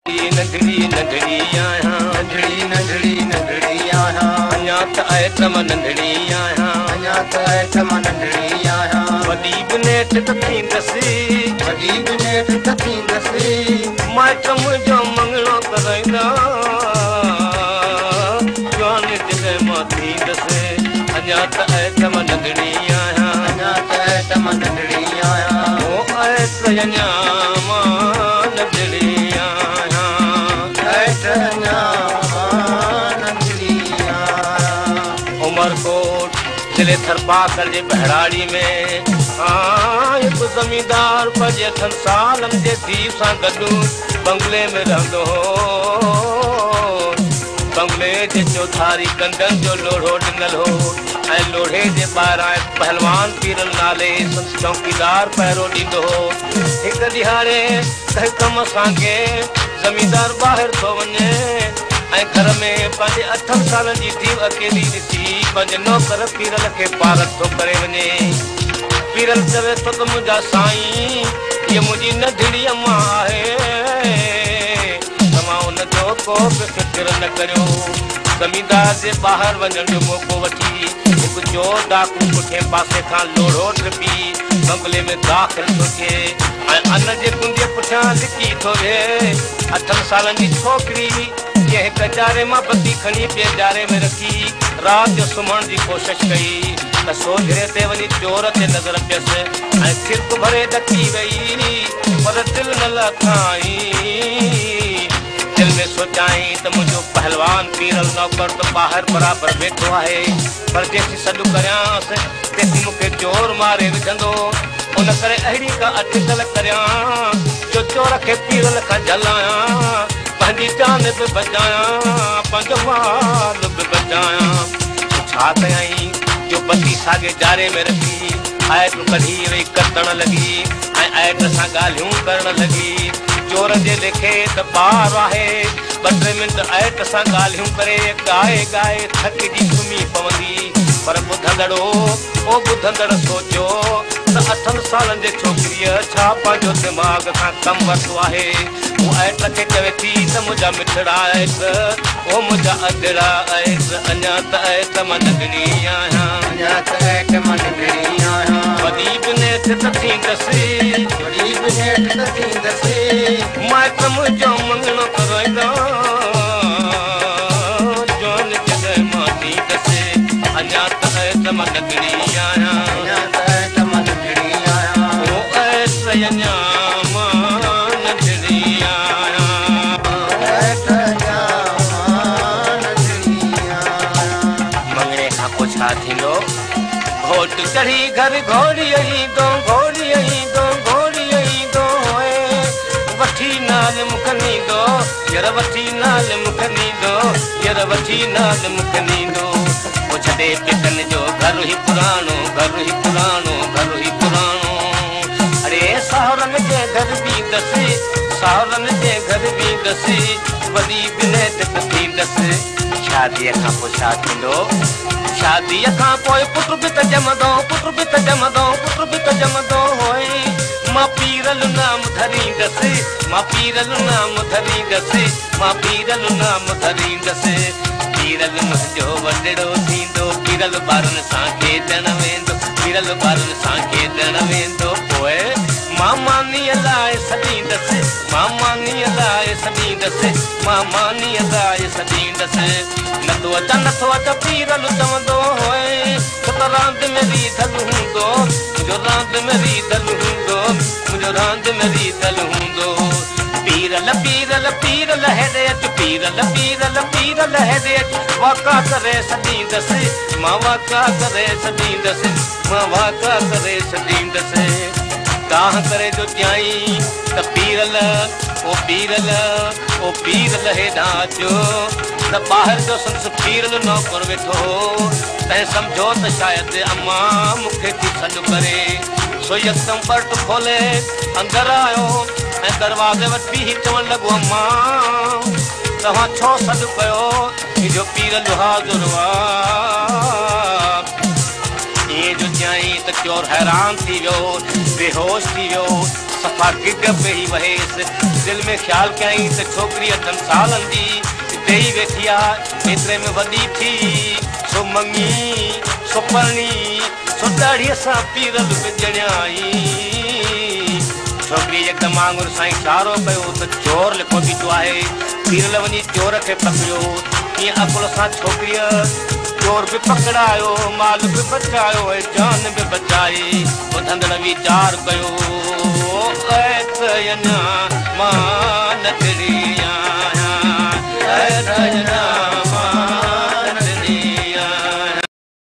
ننڍڙي ننڍڙي آهيان، ننڍڙي ننڍڙي ننڍڙي آهيان، اڃا ته آئٽم ننڍڙي آهيان، اڃا ته آئٽم ننڍڙي آهيان، وڏي به نيٺ ته ٿيندس، وڏي به نيٺ ته ٿيندس، مائٽ منهنجو مڱڻو ڪرائيندا، جوان جڏهن مان ٿيندس، اڃا ته آئٽم ننڍڙي آهيان، اڃا ته آئٽم ننڍڙي آهيان، او آئٽ اڃا مان ننڍڙي آهيان، آئٽ اڃا مان ننڍڙي آهيان. عمرڪوٽ ضلعي ٿرپاڪر جي ٻهراڙي ۾ ها هڪ زميندار پنهنجي اٺن سالن جي ڌيء سان گڏ بنگلي ۾ رهندو هو. بنگلي جي چوڌاري ڪنڊن جو لوڙهو ڏنل هو ۽ لوڙهي جي ٻاهران هڪ پهلوان پيرل نالي سندس چوڪيدار پهرو ڏيندو هو. هڪ ڏهاڙي ڪنهن ڪم سانگي زميندار ٻاهر ٿو وڃي ۽ گهر ۾ پنهنجي اٺن سالن جي ڌيء اڪيلي ڏسي پنهنجي نوڪر پيرل کي پارت ٿو ڪري وڃي. پيرل چوي ٿو ته منهنجا سائين، هيء منهنجي ننڍڙي امان آهي، توهان ان جو ڪو به فڪر نه ڪريو. زميندار جي ٻاهر وڃڻ جو موقعو وٺي هڪ چور ڊاڪو پٺئين پاسي کان لوڙهو ٽپي بنگلي ۾ داخل ٿو ٿئي ۽ ان جي ڪنڊيء پٺيان لڪي ٿو ويهي. اٺن سالن جي ڇوڪري جيئن هڪ جاري مان بتي کڻي ٻئي جاري ۾ رکي رات جو سمهڻ جي ڪوشش ڪئي ته سوجهري تي وڃي چور تي نظر پيس ۽ ڇرڪ ڀري ڏڪي وئي، پر دل نه لاٿائين. دل ۾ سوچيائين ته منهنجو پهلوان پيرل نوڪر ته ٻاهر برابر ويٺو آهي، پر جيسين سڏ ڪريانس تيسين مون کي چور ماري وجهندو، ان ڪري اهڙي ڪا اٽڪل ڪريان جو چور کي پيرل کان جهلايان، پنهنجي جان به بچايان، پنهنجو مال به بچايان. سو ڇا ڪيائين جو بتي ساڳي جاري ۾ رکي آئٽ ڪڍي وئي ڪتڻ لڳي ۽ آئٽ سان ڳالهيون ڪرڻ لڳي. چور جي ليکي ته ٻار آهي، ٻه ٽي منٽ آئٽ سان ڳالهيون ڪري ڳائي ڳائي ٿڪجي سمهي پوندي. پر ٻڌندڙ او ٻڌندڙ سوچيو ته اٺن سالن جي ڇوڪريء ڇا پنهنجو دماغ کان ڪم ورتو آهي؟ هوء آئٽ کي چوي ٿي ته منهنجا مٺڙا آئٽ، او منهنجا اڌڙا آئٽ، اڃا ته آئٽ مان ننڍڙي آهيان، اڃا ته آئٽ مان ننڍڙي آهيان، وڏي به نيٺ ته ٿيندس، وڏي به نيٺ ته ٿيندس، مائٽ منهنجو مڱڻو ڪرائيندا، جوان جڏهن مان ٿيندس، اڃا ته آئٽ مان ننڍڙي آهيان، اڃا ته آئٽ مان ننڍڙي آهيان، او آئٽ اڃا مان ننڍڙي آهيان، آئٽ اڃا مان ننڍڙي آهيان. مڱڻي کان پوءِ ڇا ٿيندو؟ گهوٽ چڙهي گهر گهوڙي ايندو، گهوڙي ايندو، گهوڙي ايندو، هوءِ وٺي نال مون کي ڏيندو، يار وٺي نال مون کي ڏيندو، يار وٺي نال مون کي ڏيندو. پوءِ ڇڏي پيڪن جو گهر ئي پراڻو، گهر ئي پراڻو، گهر ئي پراڻو. اڙي ساهرن جي گهر ويندس، ساهرن جي گهر ويندس، وڏي به نيٺ ته ٿيندس. شاديءَ کان پوءِ ڇا ٿيندو؟ شاديءَ کان پوءِ پٽ به ته ڄمندو، پٽ به ته ڄمندو، پٽ به ته ڄمندو. هوءِ مان پيرل نام ڌريندس، مان پيرل نام ڌريندس، مان پيرل نام ڌريندس. پيرل منهنجو وڏڙو ٿيندو، پيرل ٻارن سان کيڏڻ ويندو، پيرل ٻارن سان کيڏڻ ويندو. پوءِ مان مانيءَ لاءِ سڏيندس، مان مانيءَ لاءِ سڏيندس، مان مانيءَ لاءِ سڏيندس. نٿو اچان، نٿو اچان پيرل چوندو، هوءِ ڇو ته راند ۾ ريڌل هوندو، منهنجو راند ۾ ريڌل هوندو، منهنجو راند ۾ ريڌل هوندو. پيرل پيرل پيرل هيڏي اچ، پيرل پيرل پيرل هيڏي اچ، واڪا ڪري سڏيندس، مان واڪا ڪري سڏيندس، مان واڪا ڪري سڏيندس. دانهن ڪري جو چيائين ته پيرل او پيرل او پيرل هيڏان اچو، ته ٻاهر جو سندس پيرل نوڪر ويٺو هو، تنهن سمجهو ته شايد امان مون کي ٿي سڏ ڪري. سو يڪدم پرٽ کولي اندر آيو ۽ دروازي وٽ بيهي چوڻ لڳو، امان توهان ڇو سڏ ڪيو؟ منهنجو پيرل حاضر آهي. ائين جو چيائين ته چور حيران ٿي ويو، بيهوش ٿي ويو. صفا گگ پئي وهيس. دل ۾ خيال ڪيائين ته ڇوڪري اٺن سالن جي اتي ئي ويٺي آ، ايتري ۾ وڏي ٿي، سو مڱي، سو پرڻي، سو ڏاڙهيء سان پيرل به ڄڻيائين. ڇوڪريء يڪدم آڱر سان اشارو ڪيو ته چور لڪو بيٺو آهي. پيرل وڃي چور کي پڪڙيو. ڪيئن عقل سان ڇوڪريء چور به پڪڙايو، مال به بچايو ۽ جان به بچائي. ٻڌندڙ ويچار ڪيو، اي ته اڃا مان